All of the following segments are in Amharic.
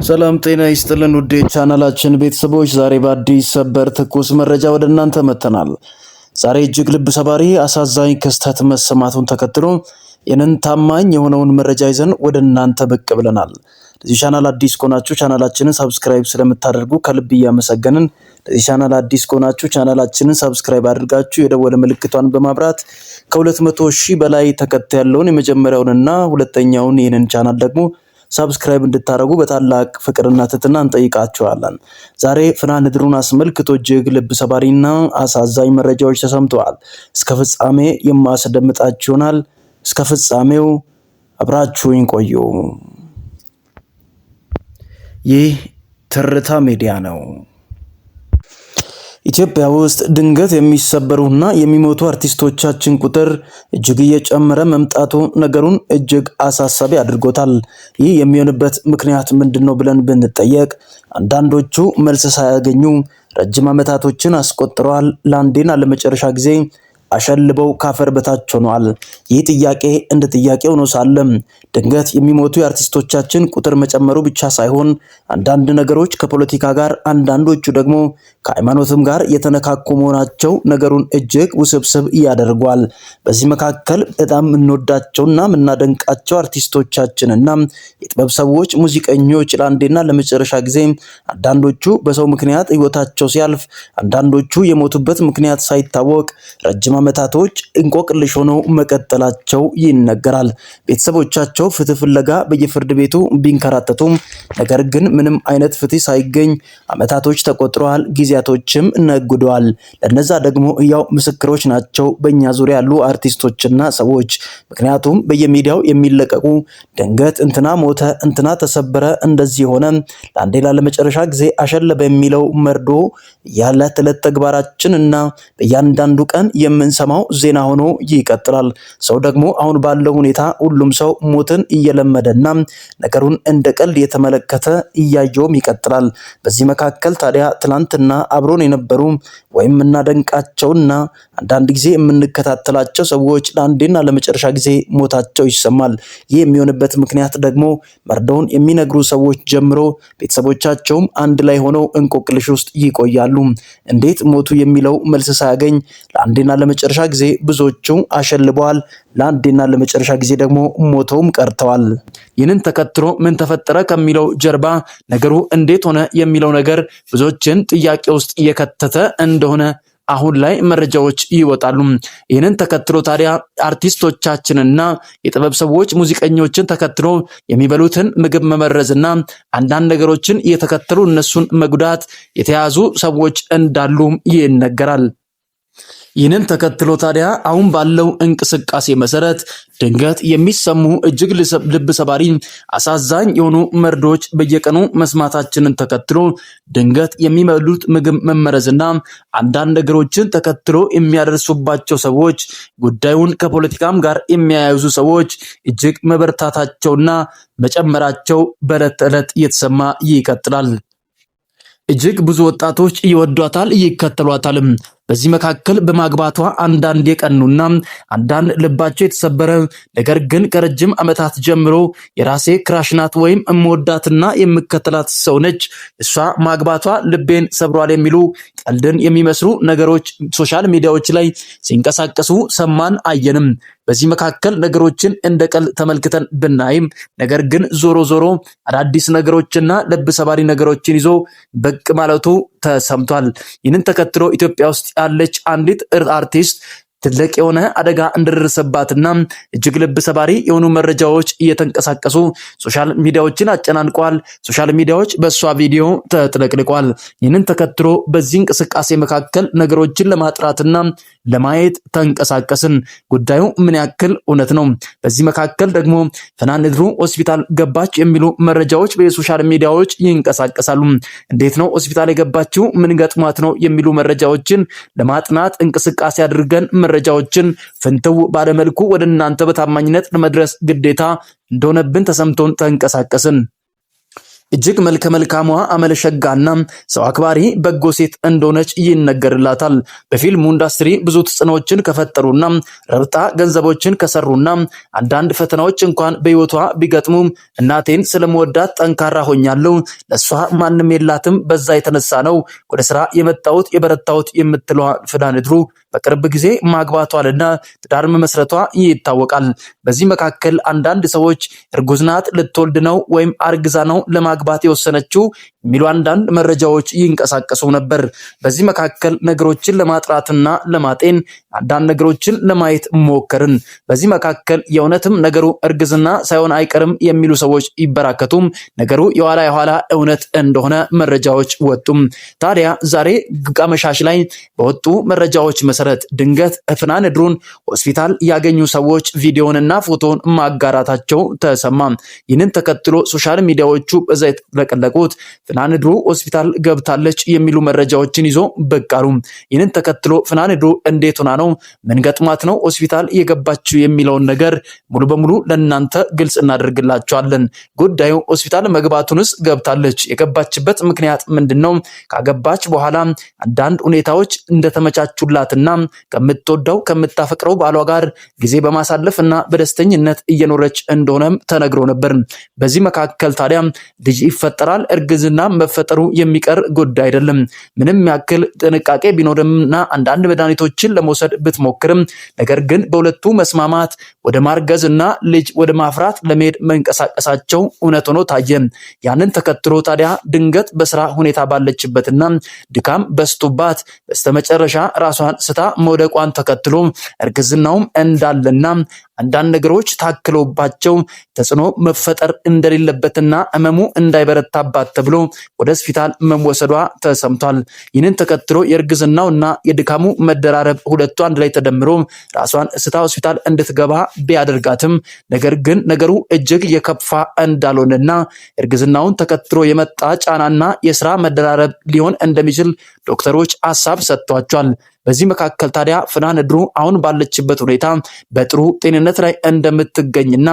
ሰላም ጤና ይስጥልን ውድ ቻናላችን ቤተሰቦች፣ ዛሬ በአዲስ ሰበር ትኩስ መረጃ ወደ እናንተ መጥተናል። ዛሬ እጅግ ልብ ሰባሪ አሳዛኝ ክስተት መሰማቱን ተከትሎ ይህንን ታማኝ የሆነውን መረጃ ይዘን ወደ እናንተ ብቅ ብለናል። ለዚህ ቻናል አዲስ ከሆናችሁ ቻናላችንን subscribe ስለምታደርጉ ከልብ እያመሰገንን፣ ለዚህ ቻናል አዲስ ከሆናችሁ ቻናላችንን subscribe አድርጋችሁ የደወል ምልክቷን በማብራት ከ200 ሺህ በላይ ተከታይ ያለውን የመጀመሪያውንና ሁለተኛውን ይህንን ቻናል ደግሞ subscribe እንድታደርጉ በታላቅ ፍቅርና ትህትና እንጠይቃችኋለን። ዛሬ ፍናን ህድሩን አስመልክቶ እጅግ ልብ ሰባሪና አሳዛኝ መረጃዎች ተሰምተዋል። እስከ ፍጻሜ የማስደምጣችሁ ይሆናል። እስከ ፍጻሜው አብራችሁኝ ቆዩ። ይህ ትርታ ሚዲያ ነው። ኢትዮጵያ ውስጥ ድንገት የሚሰበሩና የሚሞቱ አርቲስቶቻችን ቁጥር እጅግ እየጨመረ መምጣቱ ነገሩን እጅግ አሳሳቢ አድርጎታል። ይህ የሚሆንበት ምክንያት ምንድን ነው ብለን ብንጠየቅ አንዳንዶቹ መልስ ሳያገኙ ረጅም ዓመታቶችን አስቆጥረዋል። ለአንዴና ለመጨረሻ ጊዜ አሸልበው ካፈር በታች ሆነዋል። ይህ ጥያቄ እንደ ጥያቄ ሆኖ ሳለም ድንገት የሚሞቱ የአርቲስቶቻችን ቁጥር መጨመሩ ብቻ ሳይሆን አንዳንድ ነገሮች ከፖለቲካ ጋር፣ አንዳንዶቹ ደግሞ ከሃይማኖትም ጋር የተነካኩ መሆናቸው ነገሩን እጅግ ውስብስብ ያደርጓል። በዚህ መካከል በጣም የምንወዳቸውና የምናደንቃቸው አርቲስቶቻችንና የጥበብ ሰዎች፣ ሙዚቀኞች ለአንዴና ለመጨረሻ ጊዜ አንዳንዶቹ በሰው ምክንያት ህይወታቸው ሲያልፍ፣ አንዳንዶቹ የሞቱበት ምክንያት ሳይታወቅ ረጅም ዓመታቶች እንቆቅልሽ ሆነው መቀጠላቸው ይነገራል። ቤተሰቦቻቸው ፍትህ ፍለጋ በየፍርድ ቤቱ ቢንከራተቱም ነገር ግን ምንም አይነት ፍትህ ሳይገኝ ዓመታቶች ተቆጥረዋል፣ ጊዜያቶችም ነጉደዋል። ለነዛ ደግሞ ያው ምስክሮች ናቸው በእኛ ዙሪያ ያሉ አርቲስቶችና ሰዎች። ምክንያቱም በየሚዲያው የሚለቀቁ ድንገት እንትና ሞተ፣ እንትና ተሰበረ፣ እንደዚህ ሆነ፣ ለአንዴና ለመጨረሻ ጊዜ አሸለበ የሚለው መርዶ ያለ ዕለት ተግባራችን እና በእያንዳንዱ ቀን የምንሰማው ዜና ሆኖ ይቀጥላል። ሰው ደግሞ አሁን ባለው ሁኔታ ሁሉም ሰው ሞትን እየለመደና ነገሩን እንደ ቀልድ እየተመለከተ እያየውም ይቀጥላል። በዚህ መካከል ታዲያ ትላንትና አብሮን የነበሩ ወይም እናደንቃቸውና አንዳንድ ጊዜ የምንከታተላቸው ሰዎች ለአንዴና ለመጨረሻ ጊዜ ሞታቸው ይሰማል። ይህ የሚሆንበት ምክንያት ደግሞ መርዶውን የሚነግሩ ሰዎች ጀምሮ ቤተሰቦቻቸውም አንድ ላይ ሆነው እንቆቅልሽ ውስጥ ይቆያሉ። እንዴት ሞቱ የሚለው መልስ ሳያገኝ ለአንዴና ለመጨረሻ ጊዜ ብዙዎቹ አሸልበዋል። ለአንዴና ለመጨረሻ ጊዜ ደግሞ ሞተውም ቀርተዋል። ይህንን ተከትሎ ምን ተፈጠረ ከሚለው ጀርባ ነገሩ እንዴት ሆነ የሚለው ነገር ብዙዎችን ጥያቄ ውስጥ እየከተተ እንደሆነ አሁን ላይ መረጃዎች ይወጣሉ። ይህንን ተከትሎ ታዲያ አርቲስቶቻችንና የጥበብ ሰዎች ሙዚቀኞችን ተከትሎ የሚበሉትን ምግብ መመረዝና አንዳንድ ነገሮችን እየተከተሉ እነሱን መጉዳት የተያዙ ሰዎች እንዳሉ ይነገራል። ይህንን ተከትሎ ታዲያ አሁን ባለው እንቅስቃሴ መሰረት ድንገት የሚሰሙ እጅግ ልብ ሰባሪ አሳዛኝ የሆኑ መርዶች በየቀኑ መስማታችንን ተከትሎ ድንገት የሚበሉት ምግብ መመረዝና አንዳንድ ነገሮችን ተከትሎ የሚያደርሱባቸው ሰዎች ጉዳዩን ከፖለቲካም ጋር የሚያያይዙ ሰዎች እጅግ መበርታታቸውና መጨመራቸው በዕለት ተዕለት እየተሰማ ይቀጥላል። እጅግ ብዙ ወጣቶች ይወዷታል፣ ይከተሏታልም። በዚህ መካከል በማግባቷ አንዳንድ የቀኑና አንዳንድ ልባቸው የተሰበረ ነገር ግን ከረጅም ዓመታት ጀምሮ የራሴ crush ናት ወይም እምወዳትና የምከተላት ሰው ነች፣ እሷ ማግባቷ ልቤን ሰብሯል የሚሉ ቀልድን የሚመስሉ ነገሮች social media ዎች ላይ ሲንቀሳቀሱ ሰማን አየንም። በዚህ መካከል ነገሮችን እንደ ቀልድ ተመልክተን ብናይም ነገር ግን ዞሮ ዞሮ አዳዲስ ነገሮችና ልብ ሰባሪ ነገሮችን ይዞ ብቅ ማለቱ ተሰምቷል። ይህንን ተከትሎ ኢትዮጵያ ውስጥ ያለች አንዲት አርቲስት ትልቅ የሆነ አደጋ እንደደረሰባትና እጅግ ልብ ሰባሪ የሆኑ መረጃዎች እየተንቀሳቀሱ social media ዎችን አጨናንቋል። social media ዎች በእሷ ቪዲዮ ተጥለቅልቋል። ይህንን ተከትሎ በዚህ እንቅስቃሴ መካከል ነገሮችን ለማጥራትና ለማየት ተንቀሳቀስን። ጉዳዩ ምን ያክል እውነት ነው? በዚህ መካከል ደግሞ ፍናን እድሩ ሆስፒታል ገባች የሚሉ መረጃዎች በ social media ዎች ይንቀሳቀሳሉ። እንዴት ነው ሆስፒታል የገባችው? ምን ገጥሟት ነው? የሚሉ መረጃዎችን ለማጥናት እንቅስቃሴ አድርገን መረጃዎችን ፍንትው ባለመልኩ ወደ እናንተ በታማኝነት ለመድረስ ግዴታ እንደሆነብን ተሰምቶን ተንቀሳቀስን። እጅግ መልከ መልካሟ አመለሸጋና ሰው አክባሪ በጎ ሴት እንደሆነች ይነገርላታል። በፊልሙ ኢንዱስትሪ ብዙ ተጽዕኖዎችን ከፈጠሩና ረብጣ ገንዘቦችን ከሰሩና አንዳንድ ፈተናዎች እንኳን በህይወቷ ቢገጥሙ እናቴን ስለመወዳት ጠንካራ ሆኛለሁ፣ ለእሷ ማንም የላትም፣ በዛ የተነሳ ነው ወደ ስራ የመጣሁት የበረታሁት የምትለዋ ፍናን እድሩ በቅርብ ጊዜ ማግባቷንና ትዳር መመስረቷ ይታወቃል። በዚህ መካከል አንዳንድ ሰዎች እርጉዝ ናት፣ ልትወልድ ነው ወይም አርግዛ ነው ለማግባት የወሰነችው የሚሉ አንዳንድ መረጃዎች ይንቀሳቀሱ ነበር። በዚህ መካከል ነገሮችን ለማጥራትና ለማጤን አንዳንድ ነገሮችን ለማየት ሞከርን። በዚህ መካከል የእውነትም ነገሩ እርግዝና ሳይሆን አይቀርም የሚሉ ሰዎች ይበራከቱም፣ ነገሩ የኋላ የኋላ እውነት እንደሆነ መረጃዎች ወጡም። ታዲያ ዛሬ አመሻሽ ላይ በወጡ መረጃዎች መሰረት ድንገት ፍናን እድሩን ሆስፒታል ያገኙ ሰዎች ቪዲዮንና ፎቶን ማጋራታቸው ተሰማ። ይህንን ተከትሎ social media ዎቹ በዛ የተለቀለቁት ፍናን እድሩ ሆስፒታል ገብታለች የሚሉ መረጃዎችን ይዞ ብቅ አሉ። ይህንን ተከትሎ ፍናን እድሩ እንዴት ሆና ነው፣ ምን ገጥሟት ነው ሆስፒታል የገባችው የሚለውን ነገር ሙሉ በሙሉ ለእናንተ ግልጽ እናደርግላቸዋለን። ጉዳዩ ሆስፒታል መግባቱንስ ገብታለች፣ የገባችበት ምክንያት ምንድን ነው? ካገባች በኋላ አንዳንድ ሁኔታዎች እንደተመቻቹላትና ከምትወደው ከምታፈቅረው ባሏ ጋር ጊዜ በማሳለፍ እና በደስተኝነት እየኖረች እንደሆነም ተነግሮ ነበር። በዚህ መካከል ታዲያ ልጅ ይፈጠራል። እርግዝና መፈጠሩ የሚቀር ጉዳይ አይደለም። ምንም ያክል ጥንቃቄ ቢኖርምና አንዳንድ መድኃኒቶችን ለመውሰድ ብትሞክርም ነገር ግን በሁለቱ መስማማት ወደ ማርገዝ እና ልጅ ወደ ማፍራት ለመሄድ መንቀሳቀሳቸው እውነት ሆኖ ታየ። ያንን ተከትሎ ታዲያ ድንገት በስራ ሁኔታ ባለችበትና ድካም በስቶባት በስተመጨረሻ ራሷን ስታ መውደቋን ተከትሎ እርግዝናውም እንዳለና አንዳንድ ነገሮች ታክሎባቸው ተጽዕኖ መፈጠር እንደሌለበትና ህመሙ እንዳይበረታባት ተብሎ ወደ ሆስፒታል መወሰዷ ተሰምቷል። ይህንን ተከትሎ የእርግዝናውና የድካሙ መደራረብ ሁለቱ አንድ ላይ ተደምሮ ራሷን ስታ ሆስፒታል እንድትገባ ቢያደርጋትም ነገር ግን ነገሩ እጅግ የከፋ እንዳልሆነና እርግዝናውን ተከትሎ የመጣ ጫናና የስራ መደራረብ ሊሆን እንደሚችል ዶክተሮች ሀሳብ ሰጥቷቸዋል። በዚህ መካከል ታዲያ ፍናን እድሩ አሁን ባለችበት ሁኔታ በጥሩ ጤንነት ላይ እንደምትገኝና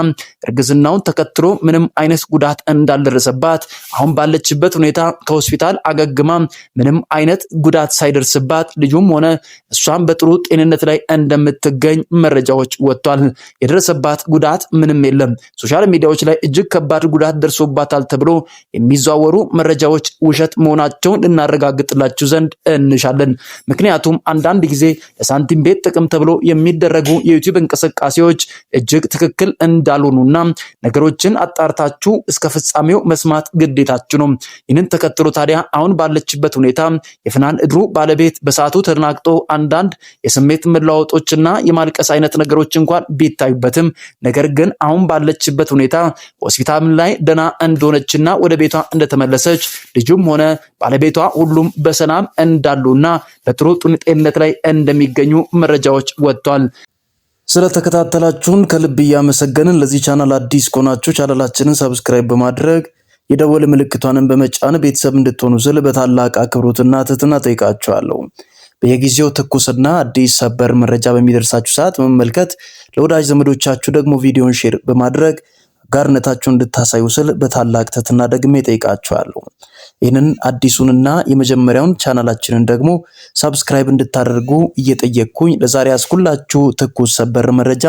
እርግዝናውን ተከትሎ ምንም አይነት ጉዳት እንዳልደረሰባት አሁን ባለችበት ሁኔታ ከሆስፒታል አገግማ ምንም አይነት ጉዳት ሳይደርስባት ልጁም ሆነ እሷም በጥሩ ጤንነት ላይ እንደምትገኝ መረጃዎች ወጥቷል። የደረሰባት ጉዳት ምንም የለም። social media ዎች ላይ እጅግ ከባድ ጉዳት ደርሶባታል ተብሎ የሚዘዋወሩ መረጃዎች ውሸት መሆናቸውን ልናረጋግጥላችሁ ዘንድ እንሻለን። ምክንያቱም አንዳንድ ጊዜ ለሳንቲም ቤት ጥቅም ተብሎ የሚደረጉ የዩቲዩብ እንቅስቃሴዎች እጅግ ትክክል እንዳልሆኑና ነገሮችን አጣርታችሁ እስከ ፍጻሜው መስማት ግዴታችሁ ነው። ይህንን ተከትሎ ታዲያ አሁን ባለችበት ሁኔታ የፍናን እድሩ ባለቤት በሰዓቱ ተደናግጦ አንዳንድ የስሜት መለዋወጦችና የማልቀስ አይነት ነገሮች እንኳን ቢታዩበትም ነገር ግን አሁን ባለችበት ሁኔታ ሆስፒታል ላይ ደህና እንደሆነችና ወደ ቤቷ እንደተመለሰች ልጁም ሆነ ባለቤቷ ሁሉም በሰላም እንዳሉና በጥሩ ጤንነት ላይ እንደሚገኙ መረጃዎች ወጥቷል። ስለተከታተላችሁን ከልብ እያመሰገንን ለዚህ ቻናል አዲስ ከሆናችሁ ቻናላችንን subscribe በማድረግ የደወል ምልክቷንን በመጫን ቤተሰብ እንድትሆኑ ስል በታላቅ አክብሮትና ትህትና ጠይቃችኋለሁ። በየጊዜው ትኩስና አዲስ ሰበር መረጃ በሚደርሳችሁ ሰዓት መመልከት፣ ለወዳጅ ዘመዶቻችሁ ደግሞ ቪዲዮን share በማድረግ አጋርነታችሁን እንድታሳዩ ስል በታላቅ ትህትና ደግሜ ጠይቃችኋለሁ። ይህንን አዲሱንና የመጀመሪያውን ቻናላችንን ደግሞ subscribe እንድታደርጉ እየጠየቅኩኝ ለዛሬ ያስኩላችሁ ትኩስ ሰበር መረጃ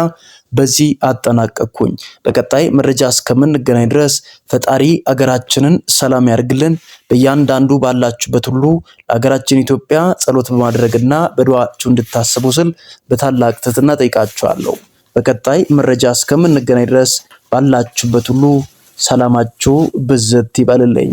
በዚህ አጠናቀቅኩኝ። በቀጣይ መረጃ እስከምንገናኝ ድረስ ፈጣሪ አገራችንን ሰላም ያርግልን። በእያንዳንዱ ባላችሁበት ሁሉ ለሀገራችን ኢትዮጵያ ጸሎት በማድረግና በዱዓችሁ እንድታስቡ ስል በታላቅ ትህትና ጠይቃችኋለሁ። በቀጣይ መረጃ እስከምንገናኝ ድረስ ባላችሁበት ሁሉ ሰላማችሁ ብዝት ይበልልኝ።